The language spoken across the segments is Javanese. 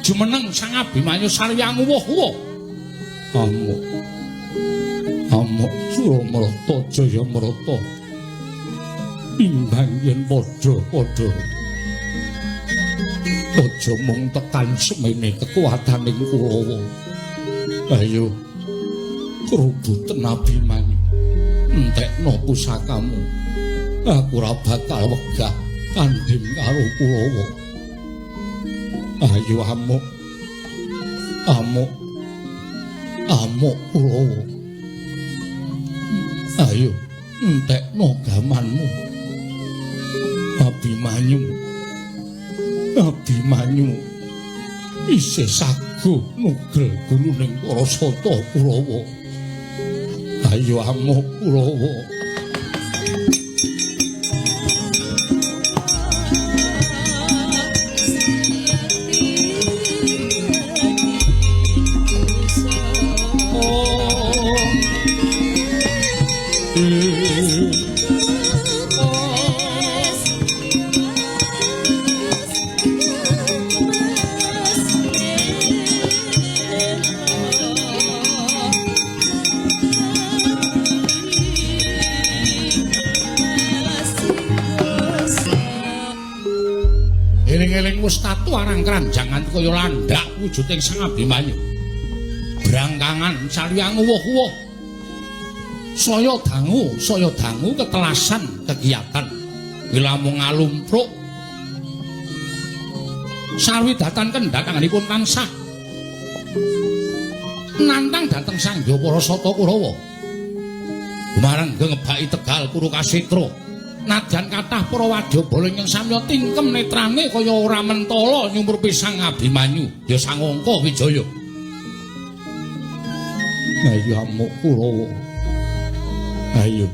Jumeneng Sang Abimanyu sarwi anguwuh-uwuh. Amuk. Amuk Suramarta Jayamarta. Imbang yen padha-padha. Aja mung tekan semene kekuataning Kurawa. Ayo krubuten Abimanyu. Entekno pusakamu. Aku ora bakal wegah tanding karo Kurawa. Ayo amuk. Amuk. Amuk Kurawa. Ayo entekno gamanmu. Abimanyu. Abimanyu isih saguh nugel guluning para sata Kurawa. Ayo amuk Kurawa. Eling-eling wis tatu arang kranjangan kaya landak wujuding Sang Abimanyu. Brangkangan sarwi anguwuh-uwuh. Saya dangu ketelasan kegiatan. Wilamung ngalumpruk. Sarwi datan kendhatanganipun tansah nantang dhateng Sang Hyang para Sata Kurawa. Gumareng ngebaki Tegal Kurukasetra. Nadyan kathah para wadyabala ingkang samya tingkem netrane kaya ora mentala nyumurpi Sang Abimanyu ya Sang Angka Wijaya. Ayo amuk Kurawa. Ayo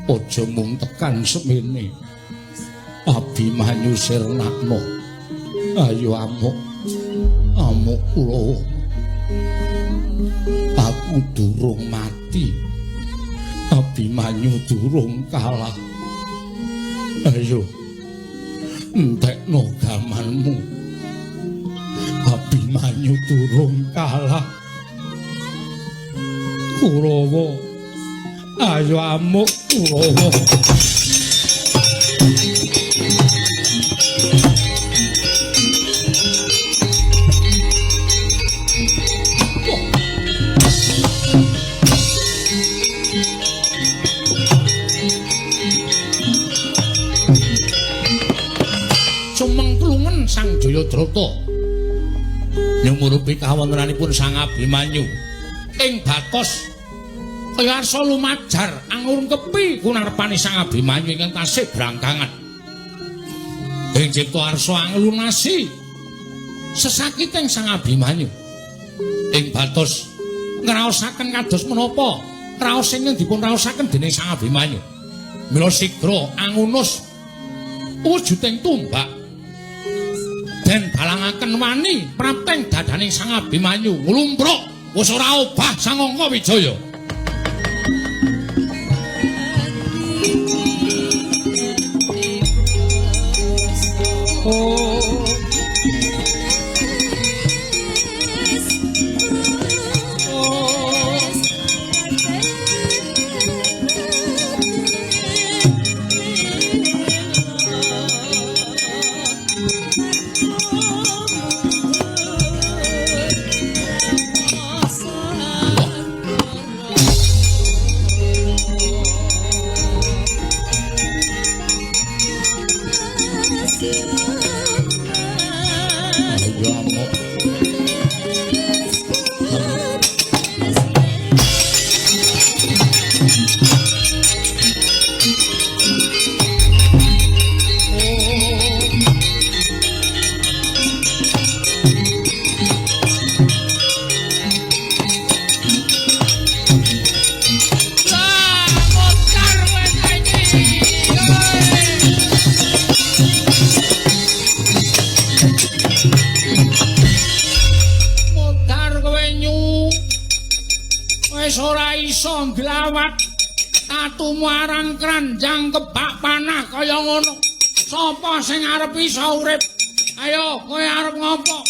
aja mung tekan semene. Abimanyu sirnakno. Ayo amuk. Amuk Kurawa. Aku durung mati. Abimanyu durung kalah. Ayo entekno gamanmu. Abimanyu durung kalah. Kurawa, ayo amuk Kurawa. Sang Jayadrata nyumurupi kawontenanipun Sang Abimanyu ing batos kaya arsa lumajar angurung kepi kunarpane Sang Abimanyu ingkang tasih brangkangan. Ing cipta arsa anglunasi sesakiting Sang Abimanyu ing batos ngraosaken kados menapa raos ingkang dipun raosaken dening Sang Abimanyu. Mila sigra angunus wujuding tumbak den balangaken wani prapteng dadaning Sang Abimanyu nglumpruk wis ora obah Sang Angka Wijaya. Oh. Arang kranjang kebak panah kaya ngono. Sapa sing arep iso urip? Ayo kowe arep ngopo?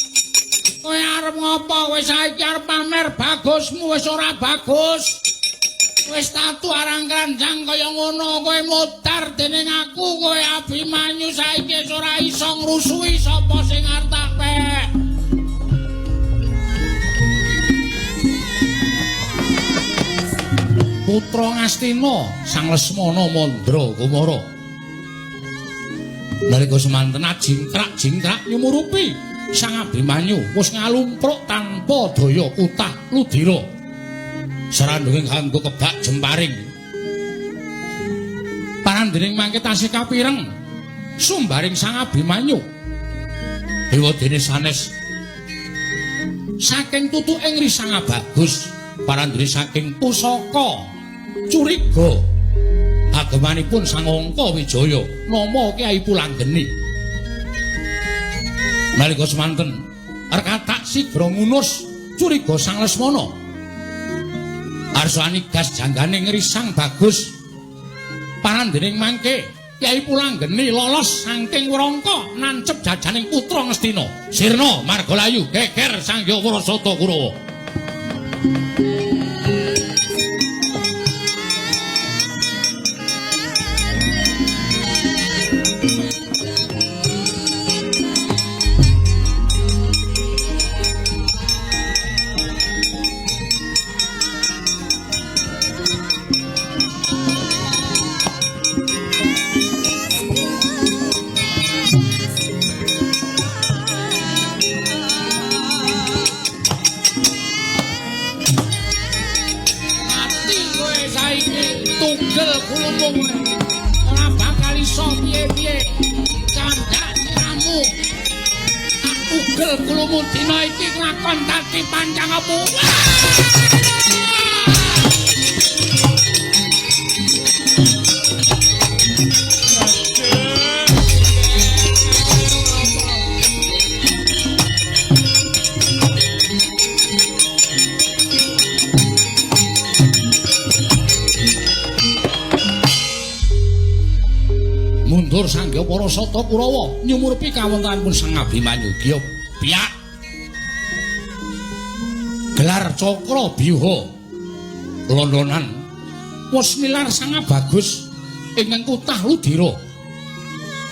Ngapa kowe saiki arep pamer bagusmu wis ora bagus? Wis tatu arang kranjang kaya ngono kowe modar dening aku kowe Abimanyu saiki wis ora iso ngrusuhi sapa sing arep tak pek. Putra Ngastina Sang Lesmana Mandra Kumara. Nalika semanten ajingkrak-jingkrak nyumurupi Sang Abimanyu wis ngalumpruk tanpa daya kutah ludira. Sarandunge kanggo kebak jemparing. Parandening mangke tasih kapireng sumbaring Sang Abimanyu. Dewa dene sanes saking tutuking Risang Bagus, parandene saking pusaka curiga agemanipun Sang Angka Wijaya nama Kyai Pulanggeni. Nalika semanten rekatak sigra ngunus curiga Sang Lesmana. Arsa anigas janggane ngrisang Bagus. Parandening mangke Kyai Pulanggeni lolos saking wrangka nancep jajaning putra Ngastina. Sirna margalayu geger Sang Hyang Warasata Kurawa. Ora bakal iso piye-piye candhak siramu. Tak tugel kulumu dina iki nglakon dadi pancangmu. Mundur Sang Hyang Parasata Kurawa nyumurupi kawontenanipun Sang Abimanyu. Gya piyak gelar cakra byuha londonan wis nilar Sang Bagus ingkang kutah Ludira.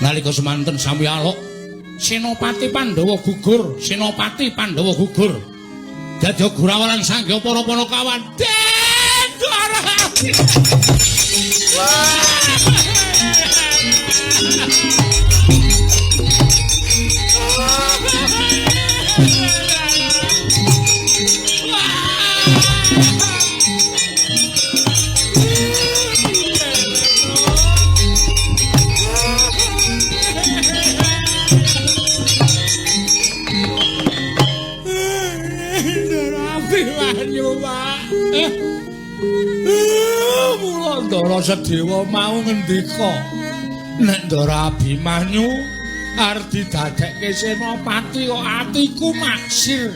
Nalika semanten sami alok Senopati Pandhawa gugur, Senopati Pandhawa gugur. Dadi gurawalan Sang Hyang para Panakawan. Den Ndara. Mula Ndara Sedewa mau ngendika nek Ndara Abimanyu arep didadekke senopati kok atiku maksir.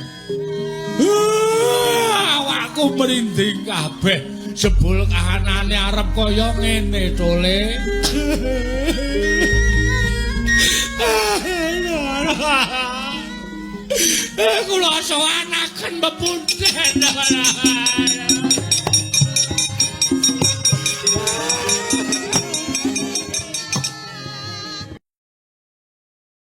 Awakku merinding kabeh jebul kahanane arep kaya ngene tole. Kula sowanaken pepundhen.